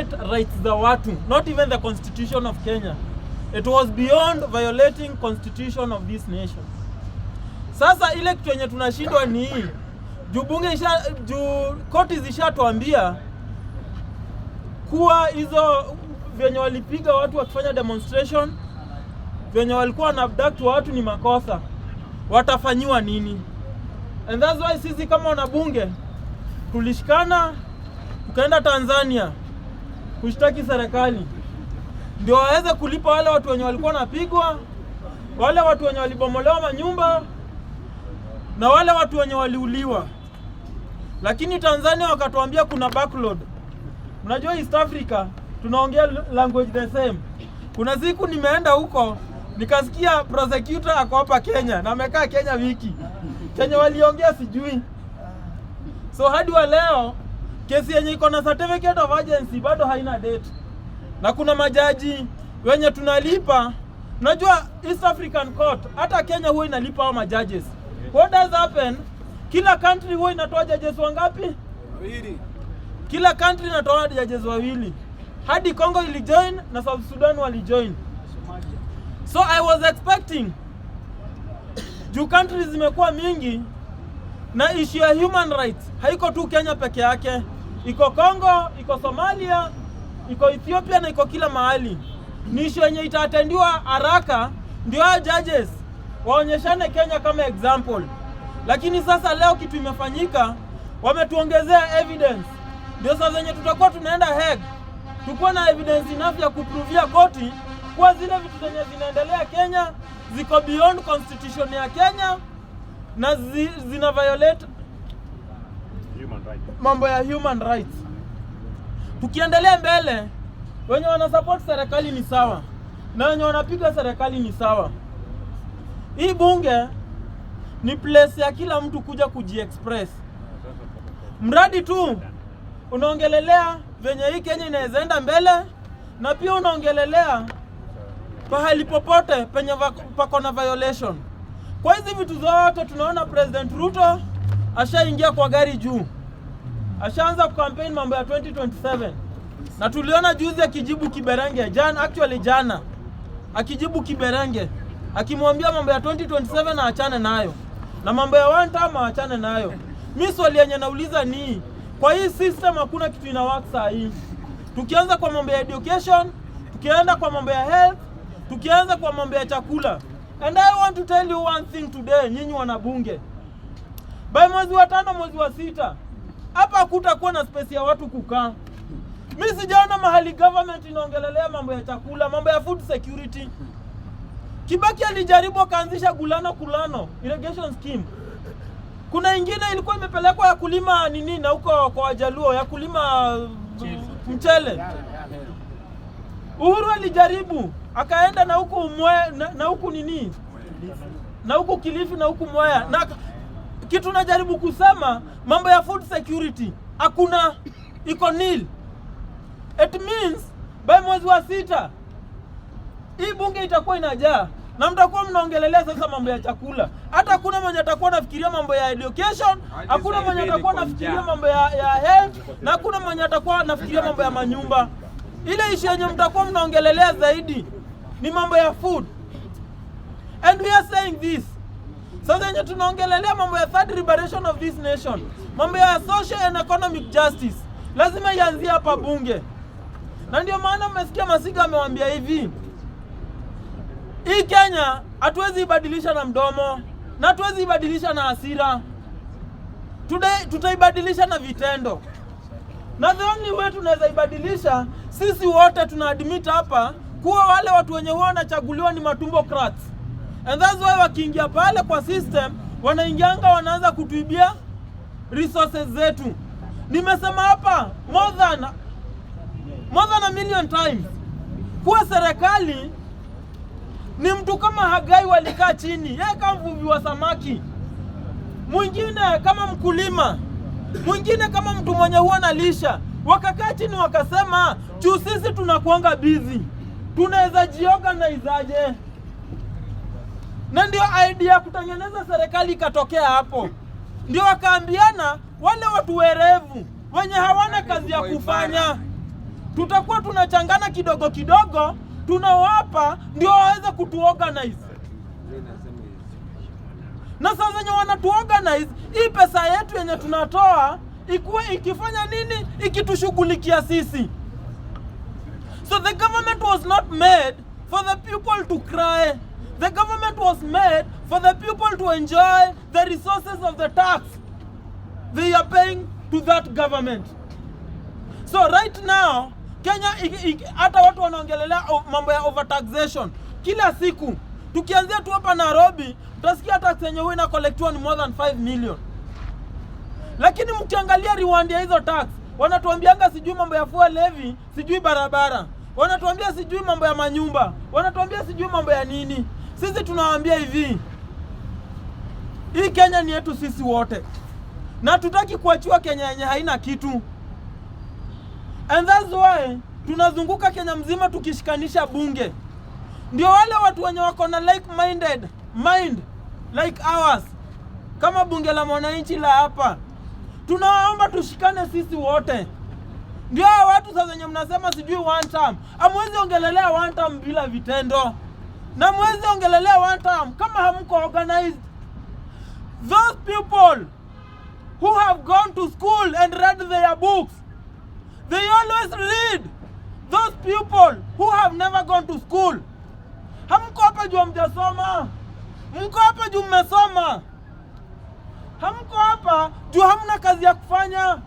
violate rights za watu, not even the constitution of Kenya. It was beyond violating constitution of this nation. Sasa ile kitu yenye tunashindwa ni hii, juu bunge isha, juu koti zishatuambia kuwa hizo vyenye walipiga watu wakifanya demonstration, venye walikuwa wana abduct watu ni makosa, watafanyiwa nini? And that's why sisi kama wanabunge tulishikana tukaenda Tanzania kushtaki serikali ndio waweze kulipa wale watu wenye walikuwa wanapigwa, wale watu wenye walibomolewa manyumba na wale watu wenye waliuliwa. Lakini Tanzania wakatuambia kuna backlog. Unajua East Africa tunaongea language the same. Kuna siku nimeenda huko nikasikia prosecutor ako hapa Kenya na amekaa Kenya wiki, chenye waliongea sijui. So hadi wa leo kesi yenye iko na certificate of urgency bado haina date, na kuna majaji wenye tunalipa. Unajua East African Court, hata Kenya huwa inalipa hao majudges. What does happen? Kila country huwa inatoa judges wangapi? Wawili. Kila country inatoa judges wawili. Hadi Congo ilijoin na South Sudan walijoin. So I was expecting, juu countries zimekuwa mingi na issue ya human rights haiko tu Kenya peke yake, iko Congo, iko Somalia, iko Ethiopia na iko kila mahali. Ni issue yenye itaattendiwa haraka, ndio hao judges waonyeshane Kenya kama example. Lakini sasa leo kitu imefanyika, wametuongezea evidence, ndio sasa zenye tutakuwa tunaenda Hague tukuwa na evidence enough ya kuprovia koti kuwa zile vitu zenye zinaendelea Kenya ziko beyond constitution ya Kenya na zina violate Human right. mambo ya human rights. Tukiendelea mbele, wenye wanasupport serikali ni sawa na wenye wanapiga serikali ni sawa. Hii bunge ni place ya kila mtu kuja kujiexpress, mradi tu unaongelelea venye hii Kenya inaweza enda mbele, na pia unaongelelea pahali popote penye pako na violation. Kwa hizi vitu zote tunaona President Ruto ashaingia kwa gari juu, ashaanza kucampaign mambo ya 2027 na tuliona juzi akijibu Kiberenge jana, actually jana akijibu Kiberenge akimwambia mambo ya 2027 na achane nayo na mambo ya one term aachane nayo. Mi swali yenye nauliza ni kwa hii system hakuna kitu ina work saa hii. Tukianza kwa mambo ya education, tukienda kwa mambo ya health, tukianza kwa mambo ya chakula. And I want to tell you one thing today, nyinyi wanabunge, by mwezi wa tano, mwezi wa sita, hapa hakutakuwa na space ya watu kukaa. Mi sijaona mahali government inaongelelea mambo ya chakula, mambo ya food security. Kibaki alijaribu akaanzisha Gulano Kulano irrigation scheme. Kuna ingine ilikuwa imepelekwa ya kulima nini na huko kwa Wajaluo ya kulima mchele. Uhuru alijaribu akaenda na huku Mwe, na huku nini na huku Kilifi na huku Mwea, na kitu najaribu kusema mambo ya food security hakuna, iko nil. It means by mwezi wa sita hii bunge itakuwa inajaa na mtakuwa mnaongelelea sasa mambo ya chakula. Hata hakuna mwenye atakuwa anafikiria mambo ya education, hakuna mwenye atakuwa anafikiria mambo ya health, na hakuna mwenye atakuwa anafikiria mambo ya manyumba. Ile issue yenye mtakuwa mnaongelelea zaidi ni mambo ya food. And we are saying this. Sasa yenye tunaongelelea mambo ya third liberation of this nation, mambo ya social and economic justice lazima ianzie hapa bunge, na ndio maana mmesikia Masiga amewambia hivi, hii Kenya hatuwezi ibadilisha na mdomo na hatuwezi ibadilisha na hasira. Today tutaibadilisha na vitendo, na the only way tunaweza ibadilisha, sisi wote tuna admit hapa kuwa wale watu wenye huwa wanachaguliwa ni matumbocrats, and that's why wakiingia pale kwa system wanaingianga wanaanza kutuibia resources zetu. Nimesema hapa more than a million times kuwa serikali ni mtu kama Hagai walikaa chini, yeye kama mvuvi wa samaki, mwingine kama mkulima, mwingine kama mtu mwenye huwa analisha. Wakakaa chini wakasema, juu sisi tunakuanga busy, tunaweza jiorganize. Na ndio idea ya kutengeneza serikali ikatokea hapo. Ndio wakaambiana wale watu werevu wenye hawana kazi ya kufanya, Tutakuwa tunachangana kidogo kidogo, tunawapa ndio waweze kutuorganize. Na sasa zenye wanatuorganize, hii pesa yetu yenye tunatoa ikuwe ikifanya nini? Ikitushughulikia sisi. So the government was not made for the people to cry. The government was made for the people to enjoy the resources of the tax they are paying to that government. So right now Kenya hata watu wanaongelelea mambo ya overtaxation kila siku. Tukianzia tu hapa Nairobi, utasikia tax yenye huwa inacollectiwa ni more than 5 million. Lakini mkiangalia reward ya hizo tax, wanatuambianga sijui mambo ya fuel levy, sijui barabara, wanatuambia sijui mambo ya manyumba, wanatuambia sijui mambo ya nini. Sisi tunawaambia hivi, hii Kenya ni yetu sisi wote, na hatutaki kuachiwa Kenya yenye haina kitu. And that's why tunazunguka Kenya mzima tukishikanisha bunge, ndio wale watu wenye wako na like minded mind like ours, kama bunge la mwananchi la hapa, tunawaomba tushikane sisi wote. Ndio hao watu sasa wenye mnasema sijui one term, hamwezi ongelelea one term bila vitendo, na mwezi ongelelea one term kama hamko organized. Those people who have gone to school and read their books, they always read those people who have never gone to school. Hamko hapa juu hamjasoma, mko hapa juu mmesoma. Hamko hapa juu hamna kazi ya kufanya,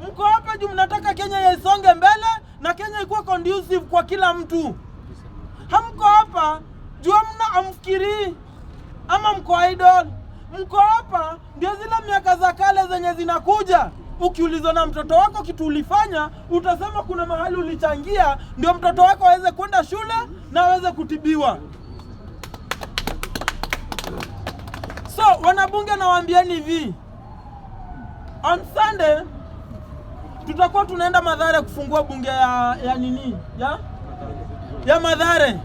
mko hapa juu mnataka Kenya isonge mbele na Kenya ikuwe conducive kwa kila mtu. Hamko hapa juu hamna hamfikirii ama mko idle. Mko hapa ndio zile miaka za kale zenye zinakuja. Ukiulizwa na mtoto wako kitu ulifanya, utasema kuna mahali ulichangia ndio mtoto wako aweze kwenda shule na aweze kutibiwa. So wanabunge, nawaambieni hivi, on Sunday tutakuwa tunaenda Mathare kufungua bunge ya nini ya Mathare.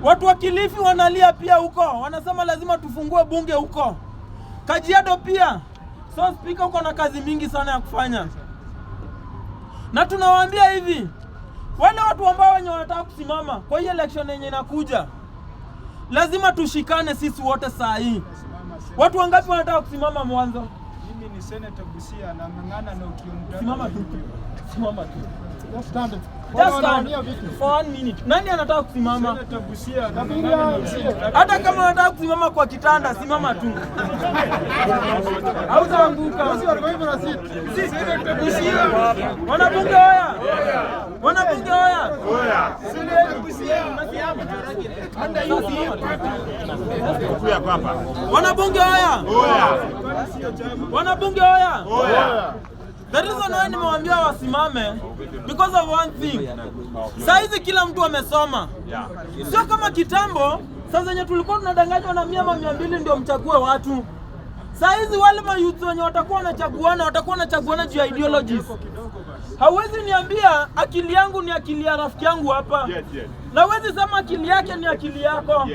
Watu wa Kilifi wanalia pia huko, wanasema lazima tufungue bunge huko. Kajiado pia. So speaker, uko na kazi mingi sana ya kufanya, na tunawaambia hivi, wale watu ambao wenye wanataka kusimama kwa hii election yenye inakuja, lazima tushikane sisi wote saa hii. Watu wangapi wanataka kusimama mwanzo? Mimi ni Senator Busia na ng'ang'ana na Okiya. Simama tu, simama tu. Just stand. Just stand for one minute. Nani anataka kusimama? Senator Busia na ng'ang'ana na Okiya. Hata kama unataka kusimama kwa kitanda, simama tu, hautaanguka. Wanabunge oya! Wanabunge oya! Senator Busia. Wanabunge oya! Wanabunge oya! The reason why nimewaambia wasimame because of one thing. Saa hizi kila mtu amesoma, sio kama kitambo. Saa zenye tulikuwa tunadanganywa na 100 ama 200 ndio mchague watu. Saa hizi wale mayouth wenye watakuwa wanachaguana watakuwa wanachaguana juu ya ideologies. Hauwezi niambia akili yangu ni akili ya rafiki yangu hapa. Na huwezi sema akili yake ni akili yako.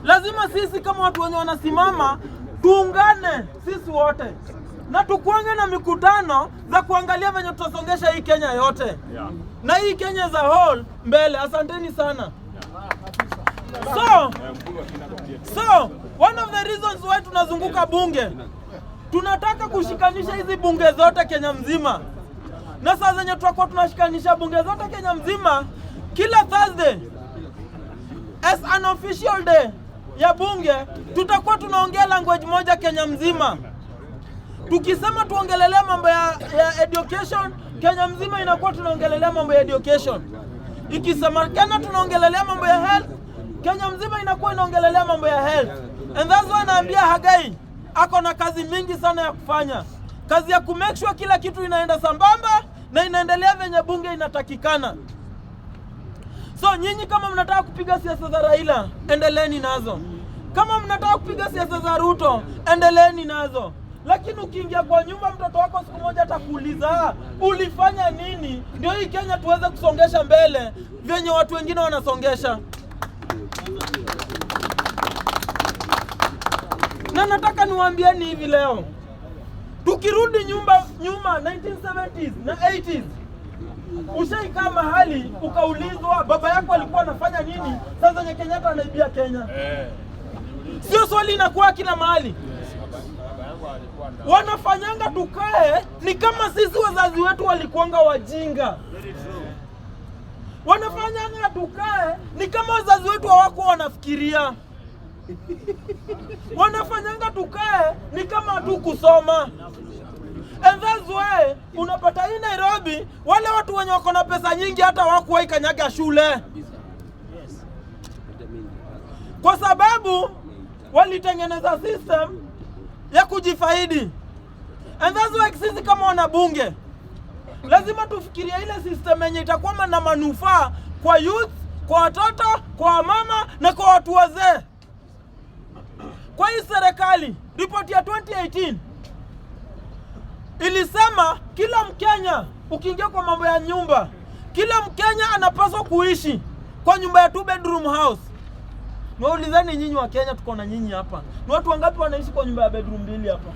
Lazima sisi kama watu wenye wanasimama tuungane sisi wote na tukuange na mikutano za kuangalia venye tutasongesha hii Kenya yote na hii Kenya as a whole mbele. Asanteni sana. So one of the reasons why tunazunguka bunge, tunataka kushikanisha hizi bunge zote Kenya mzima, na saa zenye tutakuwa tunashikanisha bunge zote Kenya mzima, kila Thursday as an official day ya bunge, tutakuwa tunaongea language moja Kenya mzima. Tukisema tuongelelea mambo ya education, Kenya mzima inakuwa tunaongelelea mambo ya education. Ikisema Kenya tunaongelelea mambo ya health, Kenya mzima inakuwa inaongelelea mambo ya health. And that's why naambia Hagai ako na kazi mingi sana ya kufanya, kazi ya kumake sure kila kitu inaenda sambamba na inaendelea venye bunge inatakikana. So nyinyi kama mnataka kupiga siasa za Raila, endeleeni nazo. Kama mnataka kupiga siasa za Ruto, endeleeni nazo. Lakini ukiingia kwa nyumba, mtoto wako siku moja atakuuliza ulifanya nini ndio hii Kenya tuweze kusongesha mbele vyenye watu wengine wanasongesha. Na nataka niwaambieni hivi leo, tukirudi nyumba nyuma 1970s na 80s, Ushaikaa mahali ukaulizwa baba yako alikuwa anafanya nini sasa yenye Kenyatta anaibia Kenya? Sio swali inakuwa kila mahali. Wanafanyanga tukae ni kama sisi wazazi wetu walikuanga wajinga. Wanafanyanga tukae ni kama wazazi wetu hawakuwa wanafikiria. Wanafanyanga tukae ni kama hatukusoma. And that's why unapata hii Nairobi wale watu wenye wako na pesa nyingi hata hawakuwahi kanyaga shule, kwa sababu walitengeneza system ya kujifaidi. And that's why sisi kama wanabunge lazima tufikirie ile system yenye itakuwa na manufaa kwa youth, kwa watoto, kwa wamama na kwa watu wazee. Kwa hii serikali, ripoti ya 2018 ilisema kila Mkenya, ukiingia kwa mambo ya nyumba, kila Mkenya anapaswa kuishi kwa nyumba ya two bedroom house. Niwaulizeni nyinyi wa Kenya, tuko na nyinyi hapa, ni watu wangapi wanaishi kwa nyumba ya bedroom mbili hapa?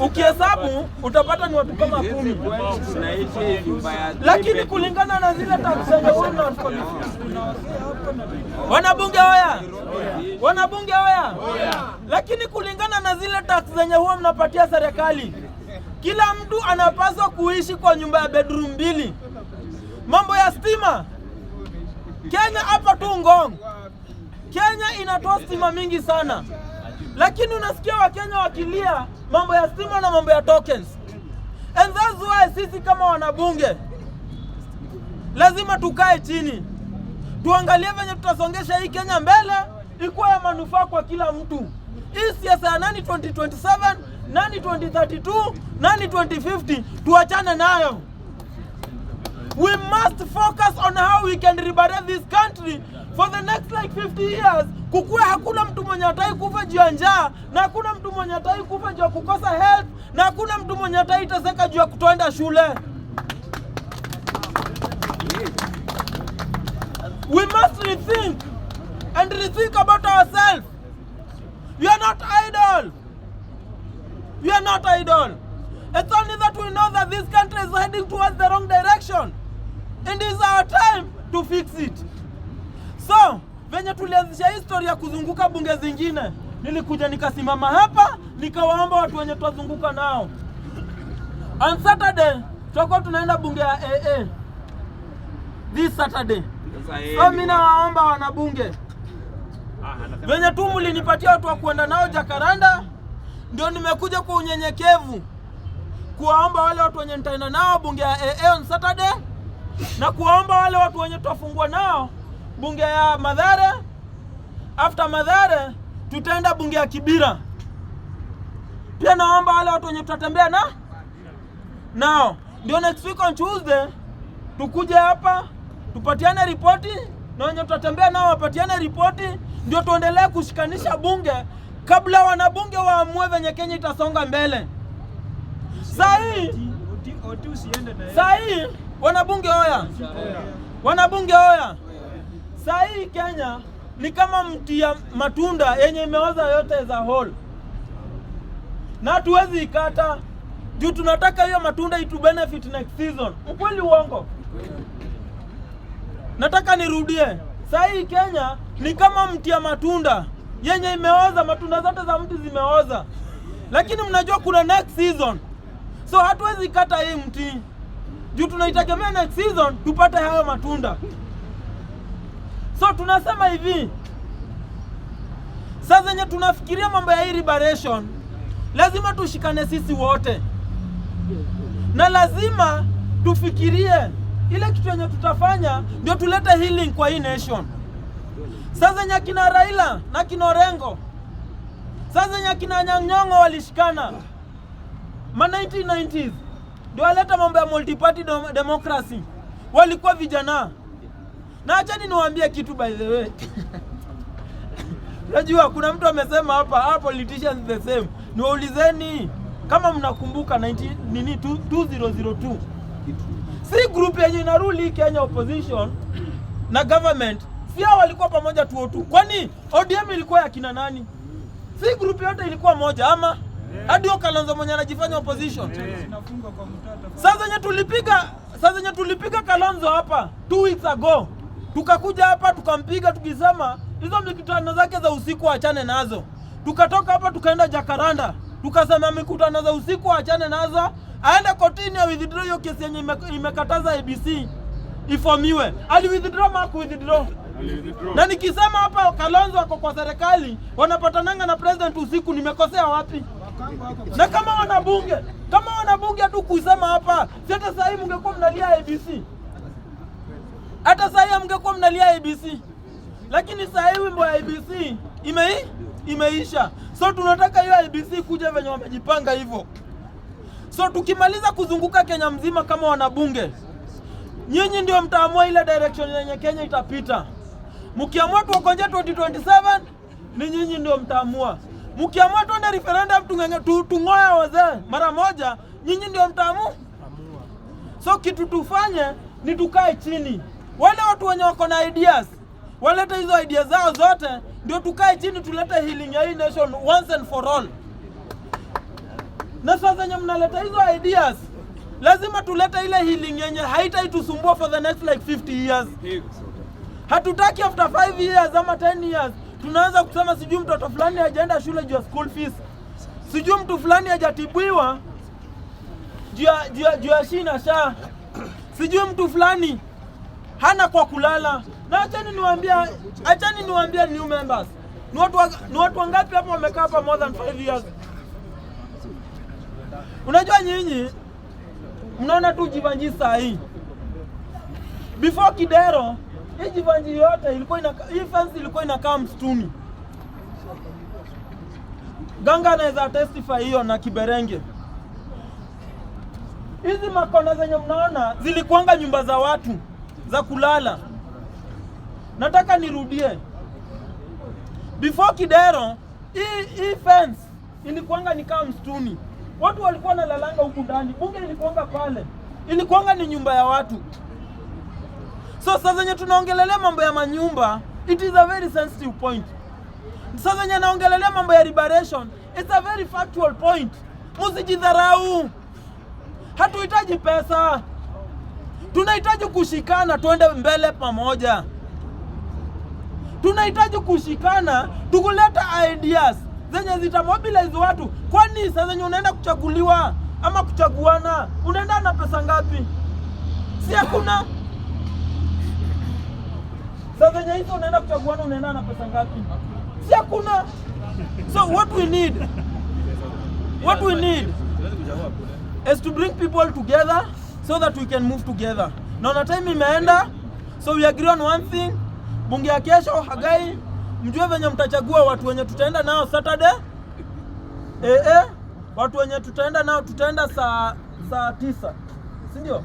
Ukihesabu utapata ni watu kama 10, lakini kulingana na zile tax zenye wanabunge oya, wanabunge oya, lakini kulingana na zile tax zenye huwa mnapatia serikali, kila mtu anapaswa kuishi kwa nyumba ya bedroom mbili. Mambo ya stima Kenya hapa tu Ngong, Kenya inatoa stima mingi sana, lakini unasikia Wakenya wakilia mambo ya stima na mambo ya tokens. And that's why sisi kama wanabunge lazima tukae chini tuangalie venye tutasongesha hii Kenya mbele, ikuwa ya manufaa kwa kila mtu. Hii siasa ya nani 2027, nani 2032, nani 2050, tuachane nayo. We must focus on how we can liberate this country for the next like 50 years. Kukuwe hakuna mtu mwenye atai kufa juu ya njaa, na hakuna mtu mwenye atai kufa juu ya kukosa health, na hakuna mtu mwenye atai teseka juu ya kutoenda shule. We must rethink and rethink about ourselves. We are not idle. We are not idle. It's only that we know that this country is heading towards the wrong direction. And it's our time to fix it. So, venye tulianzisha history ya kuzunguka bunge zingine, nilikuja nikasimama hapa, nikawaomba watu wenye twazunguka nao. On Saturday, tutakuwa tunaenda bunge ya AA. This Saturday. So mimi nawaomba wanabunge, venye tu mlinipatia watu wa kuenda nao Jakaranda, ndio nimekuja kwa unyenyekevu kuwaomba wale watu wenye nitaenda nao bunge ya AA on Saturday, na kuwaomba wale watu wenye tutafungua nao bunge ya Mathare. After Mathare tutaenda bunge ya Kibira. Pia naomba wale watu wenye tutatembea na nao, ndio next week on Tuesday tukuje hapa tupatiane ripoti, na wenye tutatembea nao wapatiane ripoti, ndio tuendelee kushikanisha bunge kabla wanabunge waamue venye Kenya itasonga mbele. Saa hii saa hii wanabunge oya, wanabunge oya, saa hii Kenya ni kama mti ya matunda yenye imeoza yote za whole, na hatuwezi ikata juu tunataka hiyo matunda itu benefit next season. Ukweli uongo? Nataka nirudie, saa hii Kenya ni kama mti ya matunda yenye imeoza, matunda zote za mti zimeoza, lakini mnajua kuna next season, so hatuwezi kata hii mti juu tunaitegemea next season tupate hayo matunda. So tunasema hivi, sasa zenye tunafikiria mambo ya hii liberation, lazima tushikane sisi wote, na lazima tufikirie ile kitu yenye tutafanya ndio tulete healing kwa hii nation. Sasa zenye kina Raila na kina Orengo, sasa zenye kina Anyang' Nyong'o walishikana ma 1990s ndio waleta mambo ya multi-party democracy, walikuwa vijana. Na achani niwaambie kitu, by the way. Najua kuna mtu amesema hapa, ah, politicians the same. Niwaulizeni kama mnakumbuka 19 nini 2002, si group yenye inarule Kenya, opposition na government, si hao walikuwa pamoja 202? Kwani ODM ilikuwa ya kina nani? Si group yote ilikuwa moja ama? Hadi huyo Kalonzo mwenye anajifanya opposition. Zinafungwa kwa mtata. Sasa zenye tulipiga Kalonzo hapa 2 weeks ago, tukakuja hapa tukampiga tukisema hizo mikutano zake za usiku achane nazo. Tukatoka hapa tukaenda Jakaranda tukasema mikutano za usiku achane nazo, aende kotini a withdraw hiyo kesi yenye imekataza IEBC ifomiwe. Ali withdraw ma ku withdraw? Na nikisema hapa Kalonzo ako kwa serikali, wanapatananga na president usiku, nimekosea wapi? Na kama wanabunge tu kusema hapa, si hata saa hii mngekuwa mnalia IEBC, hata saa hii mngekuwa mnalia IEBC, lakini saa hii wimbo ya IEBC imeisha. So tunataka hiyo IEBC kuja venye wamejipanga hivyo. So tukimaliza kuzunguka Kenya mzima kama wanabunge, nyinyi ndio mtaamua ile direction yenye Kenya itapita. Mkiamua tuongoje 2027 ni nyinyi ndio mtaamua. Mkiamua tuende referendum tung'oe wazee mara moja, nyinyi ndio mtaamua. So kitu tufanye ni tukae chini, wale watu wenye wako na ideas walete hizo ideas zao zote, ndio tukae chini tulete healing ya hii nation once and for all. Na sasa zenye mnaleta hizo ideas, lazima tulete ile healing yenye haitaitusumbua for the next like 50 years. Hatutaki after 5 years ama 10 years tunaanza kusema sijui mtoto fulani hajaenda shule juu ya school fees, sijui mtu fulani hajatibiwa juu ya SHA na SHA, sijui mtu fulani hana kwa kulala. Na achani niwaambie new members, ni watu wangapi hapa wamekaa hapa more than 5 years? Unajua nyinyi mnaona tu Jeevanjee saa hii. Before Kidero, hii Jeevanjee yote ilikuwa hii fence ilikuwa inakaa msituni. Ganga anaweza testify hiyo na Kiberenge. Hizi makona zenye mnaona zilikuanga nyumba za watu za kulala. Nataka nirudie. Before Kidero, hii fence ilikuanga ni kama msituni. Watu walikuwa wanalalanga huku ndani, bunge ilikuanga pale, ilikuanga ni nyumba ya watu. So sasa zenye tunaongelelea mambo ya manyumba, it is a very sensitive point. Sasa zenye naongelelea mambo ya liberation, it's a very factual point. Msijidharau, hatuhitaji pesa, tunahitaji kushikana tuende mbele pamoja. Tunahitaji kushikana tukuleta ideas zenye zitamobilize watu. Kwani saa zenye unaenda kuchaguliwa ama kuchaguana, unaenda na pesa ngapi? Si hakuna. Saa zenye hizo unaenda kuchaguana, unaenda na pesa ngapi? Si hakuna. So what we need is to bring people together so that we can move together. Naona time imeenda, so we agree on one thing. Bunge ya kesho Hagai, mjue venye mtachagua watu wenye tutaenda nao Saturday. Watu wenye tutaenda nao, tutaenda saa 9, si ndio?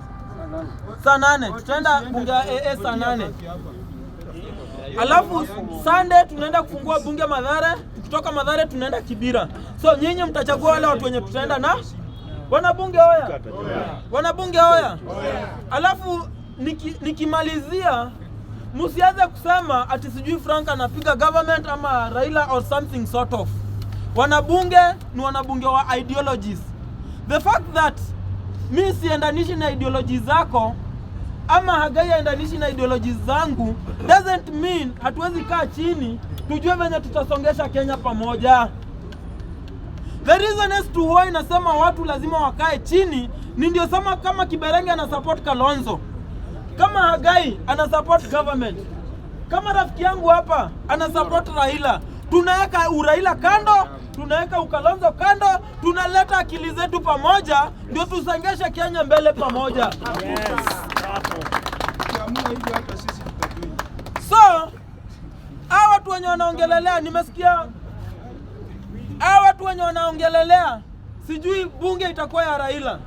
Saa 8 tutaenda bunge ya AA saa 8. Alafu Sunday tunaenda kufungua bunge Mathare, tukitoka Mathare tunaenda Kibera. So nyinyi mtachagua wale watu wenye tutaenda na wanabunge oya, wanabunge oya. Alafu nikimalizia msianze kusema ati sijui Frank anapiga government ama Raila or something sort of. Wanabunge ni wanabunge wa ideologies. The fact that mi siendanishi na ideology zako ama Hagai aendanishi na ideology zangu doesn't mean hatuwezi kaa chini tujue venye tutasongesha Kenya pamoja. The reason as to why nasema watu lazima wakae chini ni ndio sema kama Kiberenge ana support Kalonzo, kama Hagai ana support government, kama rafiki yangu hapa ana support Raila, tunaweka uraila kando, tunaweka ukalonzo kando, tunaleta akili zetu pamoja, ndio tusongeshe Kenya mbele pamoja. Tukiamua hivyo hata sisi tutajoin. So hawa watu wenye wanaongelelea, nimesikia hawa watu wenye wanaongelelea, sijui bunge itakuwa ya Raila,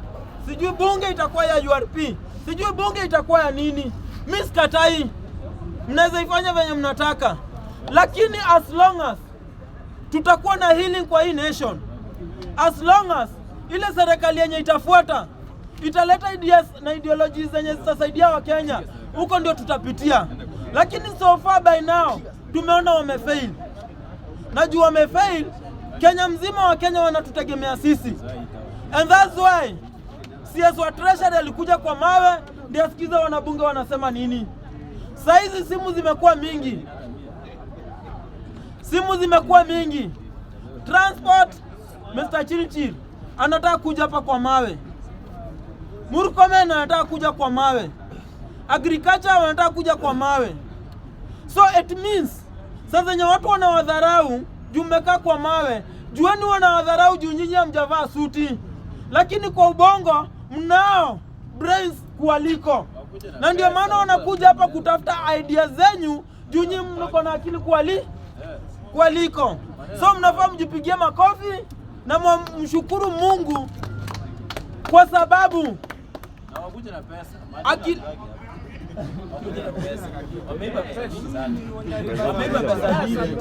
sijui bunge itakuwa ya URP, sijui bunge itakuwa ya nini. Mi sikatai, mnaweza ifanya venye mnataka, lakini as long as tutakuwa na healing kwa hii nation, as long as ile serikali yenye itafuata italeta ideas na ideologies zenye zitasaidia Wakenya, huko ndio tutapitia. Lakini so far by now tumeona wamefail, na juu wamefail. Kenya mzima wa Kenya wanatutegemea sisi, and that's why CS wa Treasury alikuja kwa mawe ndio asikize wanabunge wanasema nini. Saizi simu zimekuwa mingi, simu zimekuwa mingi. Transport, Mr. Chirichir anataka kuja hapa kwa mawe, Murkomen anataka kuja kwa mawe, agriculture wanataka kuja kwa mawe. So it means sasa yenye watu wanawadharau juu mmekaa kwa mawe, jueni wanawadharau juu nyinyi hamjavaa suti, lakini kwa ubongo mnao brains kuwaliko, na ndio maana wanakuja hapa kutafuta idea zenyu juu nyinyi mko na akili kuwaliko. So mnafaa mjipigie makofi na mshukuru Mungu kwa sababu Na wakuje na pesa. Wakuje na pesa. Wameiba pesa mingi sana. Wameiba pesa mingi.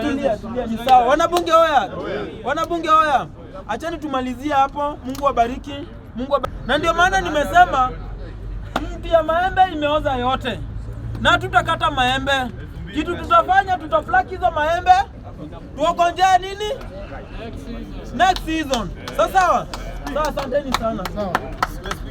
Tulia, tulia, ni sawa. Wanabunge oya, wanabunge oya, achani tumalizie hapo. Mungu awabariki, Mungu abariki. Na ndio maana nimesema mti ya maembe imeoza yote, na tutakata maembe. Kitu tutafanya, tutapluck hizo maembe tuokonjee nini next season. Sawa sawa sawa, asanteni sana. Sawa.